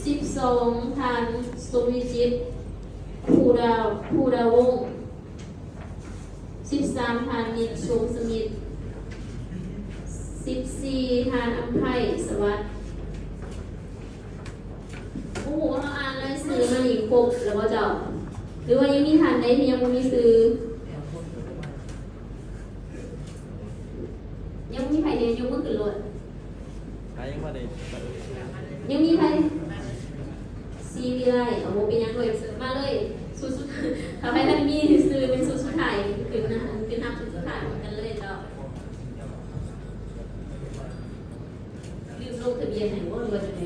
ສິບສອງ ທ່ານ ສົມວິຈິດ ພູດາ ພູດາວົງ. ສິບສາມ ທ່ານ ນິດ ຊົງສະມິດ. ສິບສີ່ ທ່ານ ອຳໄພ ສະຫວັດ. ບໍ່ຮູ້ວ່າເຮົາອ່ານລາຍຊື່ມານີ້ຄົບແລ້ວບໍ່ເຈົ້າ? ຫຼືວ່າຍັງມີທ່ານໃດທີ່ຍັງບໍ່ມີຊື່? ຍັງມີໃຜແດ່? ຍົກມືຂຶ້ນໂລດ. ໃຜຍັງບໍ່ໄດ້? ຍັງມີໃຜ? ຊີວິໄລ. ເອົາ ບໍ່ເປັນຫຍັງເລີຍ ມາເລີຍ. ຊຸດສຸດ ຖ້າໃຜທັນມີຊື່ເປັນຊຸດສຸດທ້າຍ ຂຶ້ນນະ ຂຶ້ນນຳຊຸດສຸດທ້າຍກັນເລີຍເຈົ້າ. ລືມລົງທະບຽນໃຫ້ບໍ່ ຫຼືວ່າຈັ່ງໃດ?